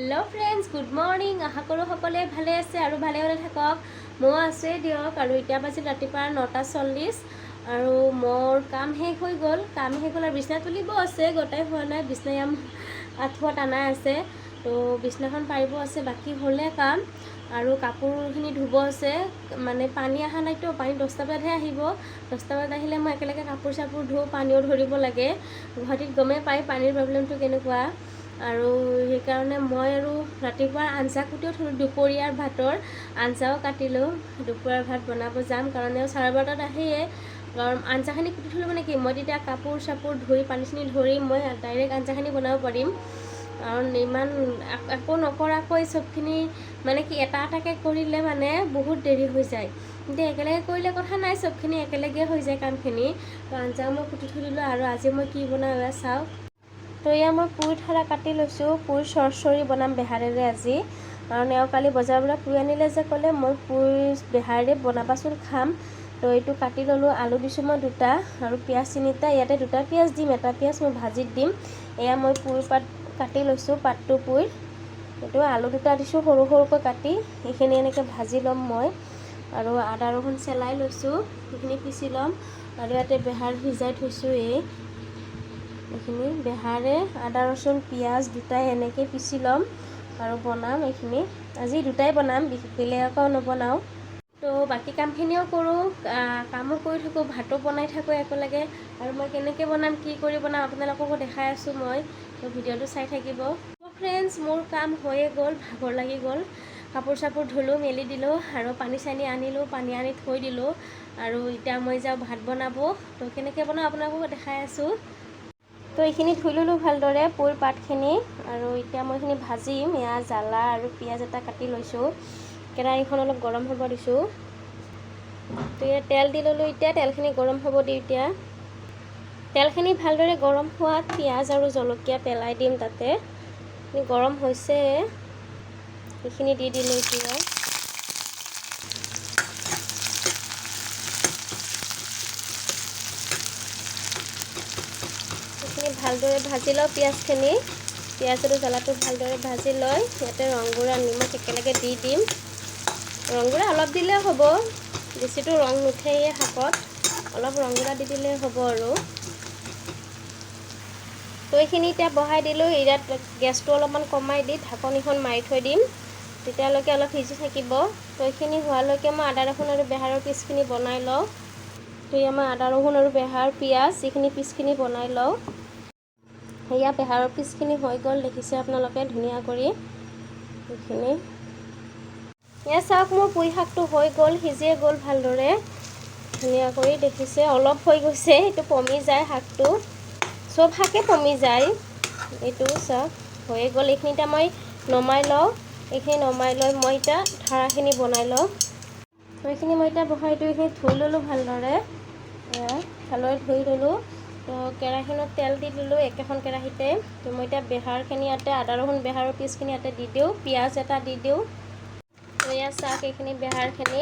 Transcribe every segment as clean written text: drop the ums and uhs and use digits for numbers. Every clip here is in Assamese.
Hello' friends, good morning. আশা কৰোঁ সকলোৱে ভালে আছে আৰু ভালে ভালে থাকক। ময়ো আছোঁৱেই দিয়ক। আৰু এতিয়া বাজিল ৰাতিপুৱা 9:40 আৰু মোৰ কাম শেষ হৈ গ'ল। কাম শেষ হ'ল আৰু বিছনা তুলিব আছে, গোটাই হোৱা নাই। বিছনা আঁঠুৱা টানা আছে, তো বিছনাখন পাৰিব আছে, বাকী হ'লে কাম। আৰু কাপোৰখিনি ধুব আছে, মানে পানী অহা নাইতো, পানী 10টা বজাতহে আহিব। 10টা বজাত আহিলে মই একেলগে কাপোৰ চাপোৰ ধুওঁ, পানীও ধৰিব লাগে। গুৱাহাটীত গমেই পায় পানীৰ প্ৰব্লেমটো কেনেকুৱা। আৰু সেইকাৰণে মই আৰু ৰাতিপুৱা আঞ্জা কুটিও থ'লোঁ, দুপৰীয়াৰ ভাতৰ আঞ্জাও কাটিলোঁ। দুপৰীয়াৰ ভাত বনাব যাম, কাৰণ এওঁ 12:30টাত আহেয়ে। কাৰণ আঞ্জাখিনি কুটি থ'লোঁ মানে কি, মই তেতিয়া কাপোৰ চাপোৰ ধুই পানী চানী ধৰি মই ডাইৰেক্ট আঞ্জাখিনি বনাব পাৰিম। কাৰণ ইমান একো নকৰাকৈ চবখিনি মানে কি এটা এটাকৈ কৰিলে মানে বহুত দেৰি হৈ যায়। কিন্তু একেলগে কৰিলে কথা নাই, চবখিনি একেলগে হৈ যায় কামখিনি। তো আঞ্জাও মই কুটি থৈ দিলোঁ। আৰু আজি মই কি বনাওঁ এয়া চাওক। তো এয়া মই পুৰি থাৰা কাটি লৈছোঁ, পুৰি চৰচৰি বনাম বেহাৰেৰে আজি। কাৰণ এওঁ কালি বজাৰৰ পৰা পুৰি আনিলে যে, ক'লে মই পুৰি বেহাৰেৰে বনাবাচোন, খাম। তো এইটো কাটি ল'লোঁ। আলু দিছোঁ মই দুটা আৰু পিঁয়াজ তিনিটা। ইয়াতে দুটা পিঁয়াজ দিম, এটা পিঁয়াজ মই ভাজিত দিম। এয়া মই পুৰি পাত কাটি লৈছোঁ, পাতটো পুৰি। এইটো আলু দুটা দিছোঁ সৰু সৰুকৈ কাটি, এইখিনি এনেকৈ ভাজি ল'ম মই। আৰু আদা ৰহুন চেলাই লৈছোঁ, সেইখিনি পিচি ল'ম। আৰু ইয়াতে বেহাৰ সিজাই থৈছোঁ। এইখিনি বেহাৰে আদা ৰচুন পিঁয়াজ দুটাই এনেকৈ পিচি ল'ম আৰু বনাম এইখিনি। আজি দুটাই বনাম, বেলেগ একো নবনাওঁ। তো বাকী কামখিনিও কৰোঁ, কামো কৰি থাকোঁ, ভাতো বনাই থাকোঁ একেলগে। আৰু মই কেনেকৈ বনাম, কি কৰি বনাম আপোনালোককো দেখাই আছোঁ মই। তো ভিডিঅ'টো চাই থাকিব। ফ্ৰেণ্ডছ, মোৰ কাম হৈয়ে গ'ল, ভাগৰ লাগি গ'ল। কাপোৰ চাপোৰ ধুলোঁ, মেলি দিলোঁ আৰু পানী চানী আনিলোঁ, পানী আনি থৈ দিলোঁ। আৰু এতিয়া মই যাওঁ ভাত বনাব। তো কেনেকৈ বনাওঁ আপোনালোককো দেখাই আছোঁ। তো এইখিনি ধুই ল'লোঁ ভালদৰে পুৰ পাতখিনি। আৰু এতিয়া মই এইখিনি ভাজিম। এয়া জ্বালা আৰু পিঁয়াজ এটা কাটি লৈছোঁ। কেৰাহীখন অলপ গৰম হ'ব দিছোঁ। তো ইয়াত তেল দি ল'লোঁ। এতিয়া তেলখিনি গৰম হ'ব দিওঁ। এতিয়া তেলখিনি ভালদৰে গৰম হোৱাত পিঁয়াজ আৰু জলকীয়া পেলাই দিম তাতে। গৰম হৈছে, এইখিনি দি দিলোঁ। এতিয়া এইখিনি ভালদৰে ভাজি লওঁ পিঁয়াজখিনি। পিঁয়াজ আৰু জ্বালাটো ভালদৰে ভাজি লৈ ইয়াতে ৰংগুড়া নিমখ একেলগে দি দিম। ৰংগুড়া অলপ দিলেও হ'ব, বেছিতো ৰং নুঠেয়ে শাকত, অলপ ৰংগুড়া দি দিলেই হ'ব। আৰু তো এইখিনি এতিয়া বহাই দিলোঁ। ইয়াত গেছটো অলপমান কমাই দি ঢাকনিখন মাৰি থৈ দিম, তেতিয়ালৈকে অলপ সিজি থাকিব। তো এইখিনি হোৱালৈকে মই আদা ৰহুন আৰু বেহাৰৰ পিচখিনি বনাই লওঁ। তো এয়া মই আদা ৰহুন আৰু বেহাৰ পিঁয়াজ এইখিনি পিচখিনি বনাই লওঁ। সেয়া বেহাৰৰ পিচখিনি হৈ গ'ল, দেখিছে আপোনালোকে ধুনীয়া কৰি এইখিনি। এয়া চাওক, মোৰ পুই শাকটো হৈ গ'ল, সিজিয়ে গ'ল ভালদৰে ধুনীয়া কৰি, দেখিছে অলপ হৈ গৈছে। এইটো পমি যায় শাকটো, চব শাকে পমি যায়। এইটো চাওক হৈয়ে গ'ল। এইখিনি এতিয়া মই নমাই লওঁ। এইখিনি নমাই লৈ মই এতিয়া ঠাৰাখিনি বনাই লওঁ। তো এইখিনি মই এতিয়া বহাই দিওঁ। এইখিনি ধুই ল'লোঁ ভালদৰে, এয়া ভালদৰে ধুই ল'লোঁ। তো কেৰাহীখনত তেল দি দিলোঁ একেখন কেৰাহীতে। তো মই এতিয়া বেহাৰখিনি ইয়াতে আদা ৰহুন বেহাৰৰ পিচখিনি ইয়াতে দি দিওঁ, পিঁয়াজ এটা দি দিওঁ। তো এয়া চাওক, এইখিনি বেহাৰখিনি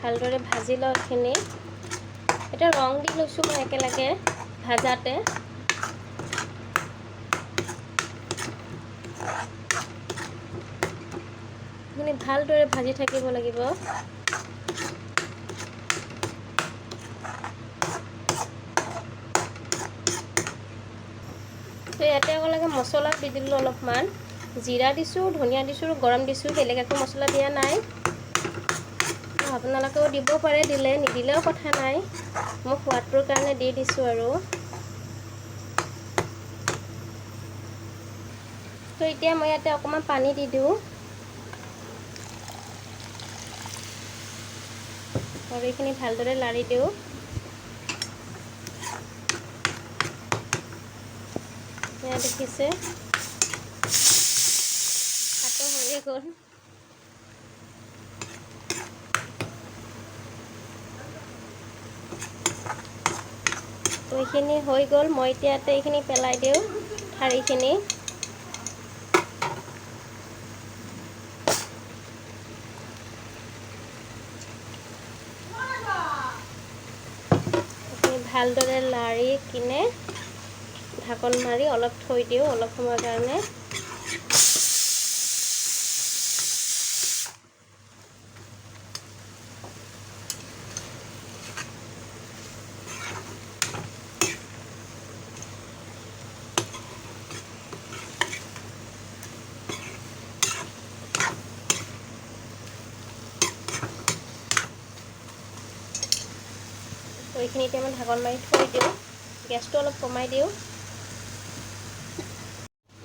ভালদৰে ভাজি লওঁ। এইখিনি এতিয়া ৰং দি লৈছোঁ মই একেলগে ভাজাতে। এইখিনি ভালদৰে ভাজি থাকিব লাগিব। তো ইয়াতে একেলগে মছলা দি দিলোঁ অলপমান, জিৰা দিছোঁ, ধনিয়া দিছোঁ, গৰম দিছোঁ, বেলেগ একো মছলা দিয়া নাই। আপোনালোকেও দিব পাৰে, দিলে নিদিলেও কথা নাই, মই সোৱাদটোৰ কাৰণে দি দিছোঁ। আৰু তো এতিয়া মই ইয়াতে অকণমান পানী দি দিওঁ আৰু এইখিনি ভালদৰে লাৰি দিওঁ। এয়া দেখিছে ভাতো হৈয়ে গ'ল। তো এইখিনি হৈ গ'ল। মই এতিয়া ইয়াতে এইখিনি পেলাই দিওঁ ঠাৰিখিনি। ভালদৰে লাৰি কিনে ঢাকন মাৰি অলপ থৈ দিওঁ অলপ সময়ৰ কাৰণে। এইখিনি এতিয়া মই ঢাকন মাৰি থৈ দিওঁ, গেছটো অলপ কমাই দিওঁ।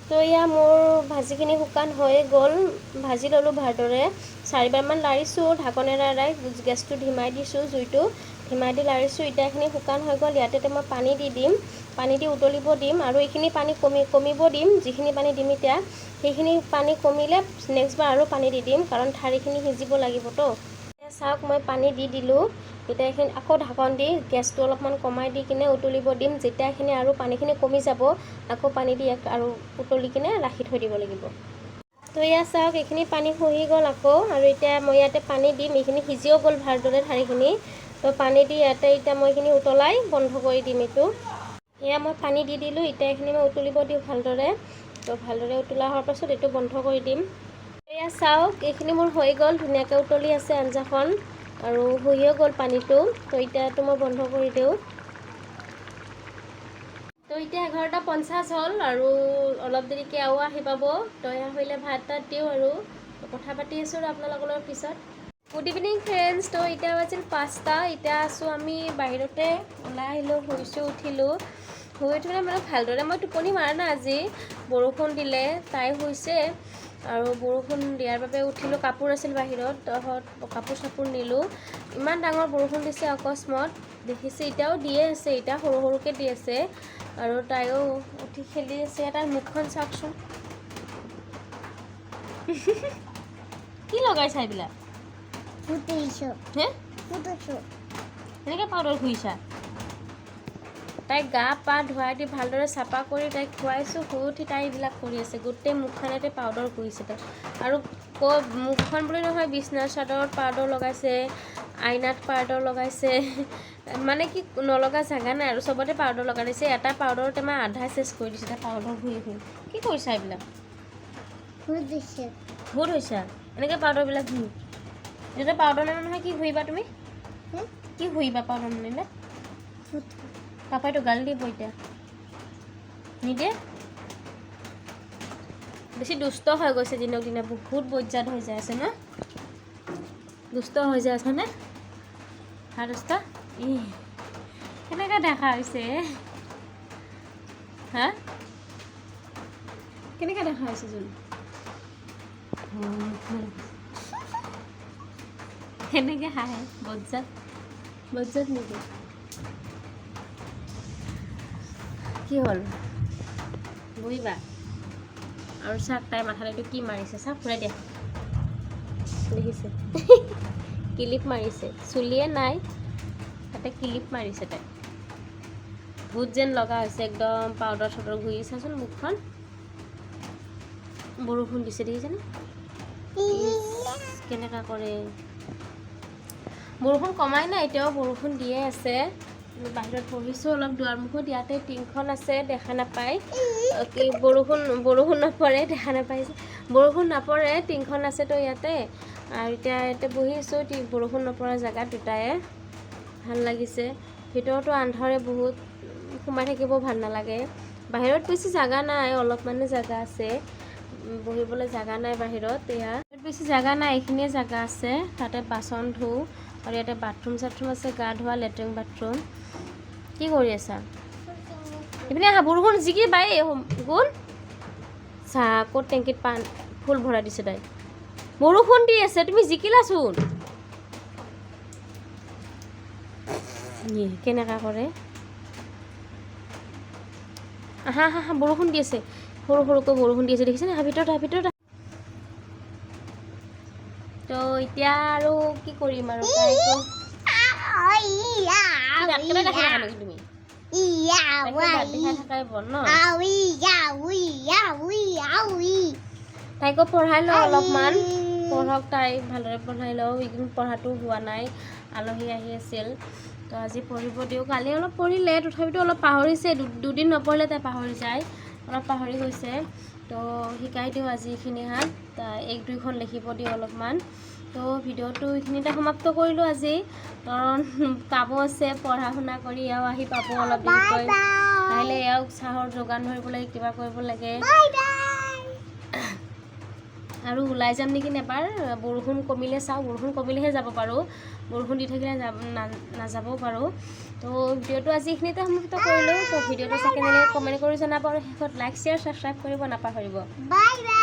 তো এয়া মোৰ ভাজিখিনি শুকান হৈয়ে গ'ল। ভাজি ল'লোঁ ভালদৰে, চাৰিবাৰমান লাৰিছোঁ ঢাকনেৰে এৰাই, গেছটো ধিমাই দিছোঁ, জুইটো ধিমাই দি লাৰিছোঁ। এতিয়া এইখিনি শুকান হৈ গ'ল। ইয়াতে মই পানী দি দিম, পানী দি উতলিব দিম আৰু এইখিনি পানী কমিব দিম। যিখিনি পানী দিম এতিয়া সেইখিনি পানী কমিলে নেক্সট বাৰ আৰু পানী দি দিম, কাৰণ ঠাৰিখিনি সিজিব লাগিবতো। এতিয়া চাওক, মই পানী দি দিলোঁ। এতিয়া এইখিনি আকৌ ঢাকন দি গেছটো অলপমান কমাই দি কিনে উতলিব দিম। যেতিয়া এইখিনি আৰু পানীখিনি কমি যাব, আকৌ পানী দি ইয়াক আৰু উতলি কিনে ৰাখি থৈ দিব লাগিব। তো এয়া চাওক, এইখিনি পানী শুহি গ'ল আকৌ আৰু এতিয়া মই ইয়াতে পানী দিম। এইখিনি সিজিও গ'ল ভালদৰে ঠাৰিখিনি। তো পানী দি ইয়াতে এতিয়া মই এইখিনি উতলাই বন্ধ কৰি দিম এইটো। এয়া মই পানী দি দিলোঁ। এতিয়া এইখিনি মই উতলিব দিওঁ ভালদৰে। তো ভালদৰে উতলা হোৱাৰ পাছত এইটো বন্ধ কৰি দিম। এয়া চাওক, এইখিনি মোৰ হৈ গ'ল, ধুনীয়াকৈ উতলি আছে আঞ্জাখন আৰু শুহিও গ'ল পানীটো। তো এতিয়াতো মই বন্ধ কৰি দিওঁ। তো এতিয়া 11:50 হ'ল আৰু অলপ দেৰিকৈ আৰু আহি পাব। তো এয়া কৰিলে ভাত তাত দিওঁ আৰু কথা পাতি আছোঁ আৰু আপোনালোকৰ লগত পিছত। Good evening friends. তো এতিয়া বাজিল 5টা। এতিয়া আছোঁ আমি বাহিৰতে, ওলাই আহিলোঁ, শুইছোঁ, উঠিলোঁ। শুই উঠি মানে ভালদৰে মই টোপনি মাৰা নাই আজি। বৰষুণ দিলে, তাই শুইছে আৰু বৰষুণ দিয়াৰ বাবে উঠিলোঁ। কাপোৰ আছিল বাহিৰত, তহঁত কাপোৰ চাপোৰ নিলোঁ। ইমান ডাঙৰ বৰষুণ দিছে অকস্মাত, দেখিছে, এতিয়াও দিয়ে আছে, এতিয়া সৰু সৰুকৈ দি আছে। আৰু তাইও উঠি খেলি আছে। তাইৰ মুখখন চাওকচোন, কি লগাইছা এইবিলাক? ফুটিছো। হে? ফুটিছো। এনেকৈ পাউডাৰ ঘঁহিছা? তাইক গা পা ধুৱাই দি ভালদৰে চাফা কৰি তাইক খুৱাইছোঁ। শুই উঠি তাই এইবিলাক কৰি আছে, গোটেই মুখখনতে পাউডাৰ ঘঁহিছে তাই। আৰু মুখখন বুলি নহয়, বিছনাৰ চাদৰত পাউডাৰ লগাইছে, আইনাত পাউডাৰ লগাইছে, মানে কি নলগা জেগা নাই আৰু চবতে পাউডাৰ লগাই দিছে। এটা পাউডাৰতে মই আধা চেচ কৰি দিছে তাই পাউডাৰ ঘঁহি ঘঁহি। কি কৰিছা এইবিলাক? ফুটিছো। ভূত হৈছা এনেকৈ পাউডাৰবিলাক ঘঁহি। যেতিয়া পাউডাৰ নানো নহয়, কি ঘঁহিবা তুমি? কি ঘঁহিবা পাউডাৰ নানিলে? পাপাইতো গালি দিব এতিয়া, নিদিয়ে। বেছি দুষ্ট হৈ গৈছে দিনক দিনে, বহুত বজ্জাত হৈ যায় আছে ন? দুষ্ট হৈ যায় আছে নে? হা দোস্ত, ই কেনেকৈ দেখা হৈছে? হা, কেনেকৈ দেখা হৈছে জোন? কেনেকৈ হাঁহে, বজ্জাত বজ্জাত নেকি? কি হ'ল, বহিবা। আৰু চাওক, তাই মাথাত এইটো কি মাৰিছে চাওক, ঘূৰাই দিয়া। দেখিছে, কিলিপ মাৰিছে, চুলিয়ে নাই তাতে কিলিপ মাৰিছে তাই। ভূত যেন লগা হৈছে একদম, পাউডাৰ চাউডাৰ ঘঁহি। চাচোন মুখখন। বৰষুণ দিছে, দেখিছেনে কেনেকুৱা কৰে? বৰষুণ কমাই নাই, এতিয়াও বৰষুণ দিয়ে আছে। বাহিৰত বহিছোঁ অলপ দুৱাৰমুখত, ইয়াতে টিংখন আছে, দেখা নাপায়। কি বৰষুণ নপৰে, দেখা নাপায়, বৰষুণ নপৰে, টিংখন আছে তো ইয়াতে। আৰু এতিয়া ইয়াতে বহি আছোঁ বৰষুণ নপৰা জেগাত দুটায়ে, ভাল লাগিছে। ভিতৰতো আন্ধাৰে বহুত, সোমাই থাকিব ভাল নালাগে। বাহিৰত বেছি জাগা নাই, অলপমানে জাগা আছে, বহিবলৈ জাগা নাই বাহিৰত। এয়া বেছি জাগা নাই, এইখিনিয়ে জাগা আছে, তাতে বাচন ধুওঁ। আৰু ইয়াতে বাথৰুম চাথৰুম আছে, গা ধোৱা লেট্ৰিন বাথৰুম। কি কৰি আছা এইপিনে আহা, বৰষুণ জিকি বাই গুণ চাহ ক'ত টেংকিত পান ফুল ভৰাই দিছে তাই। বৰষুণ দি আছে, তুমি জিকিলাচোন। কেনেকুৱা কৰে। আহা আহা আহা, বৰষুণ দি আছে, সৰু সৰুকৈ বৰষুণ দি আছে, দেখিছেনে? আহা ভিতৰত, আহা ভিতৰত। তো এতিয়া আৰু কি কৰিম আৰু, তাইকো দাঁতকেইটা দেখাই থাকা নেকি তুমি? দাঁত দেখাই থাকাই বন ন। তাইকো পঢ়াই লওঁ অলপমান, পঢ়ক তাই, ভালদৰে পঢ়াই লওঁ। এইকেইদিন পঢ়াটো হোৱা নাই, আলহী আহি আছিল, তো আজি পঢ়িব দিওঁ। কালি অলপ পঢ়িলে, তথাপিতো অলপ পাহৰিছে, দুদিন নপঢ়িলে তাই পাহৰি যায়, অলপ পাহৰি গৈছে। তো শিকাই দিওঁ আজি এইখিনি হাত, এক দুইখন লিখিব দিওঁ অলপমান। তো ভিডিঅ'টো এইখিনিতে সমাপ্ত কৰিলোঁ আজি, কাৰণ কামো আছে, পঢ়া শুনা কৰি এওঁ আহি পাব অলপ দেৰিকৈ। আহিলে এওঁক চাহৰ যোগান ধৰিব লাগে, কিবা কৰিব লাগে। আৰু ওলাই যাম নেকি এবাৰ, বৰষুণ কমিলে চাওঁ, বৰষুণ কমিলেহে যাব পাৰোঁ, বৰষুণ দি থাকিলে নাযাবও পাৰোঁ। তো ভিডিঅ'টো আজি এইখিনিতে সমাপ্ত কৰিলোঁ। তো ভিডিঅ'টো চাই কেনে কমেণ্ট কৰি জনাব আৰু শেষত লাইক, শ্বেয়াৰ, ছাবস্ক্ৰাইব কৰিব নাপাহৰিব। Bye bye.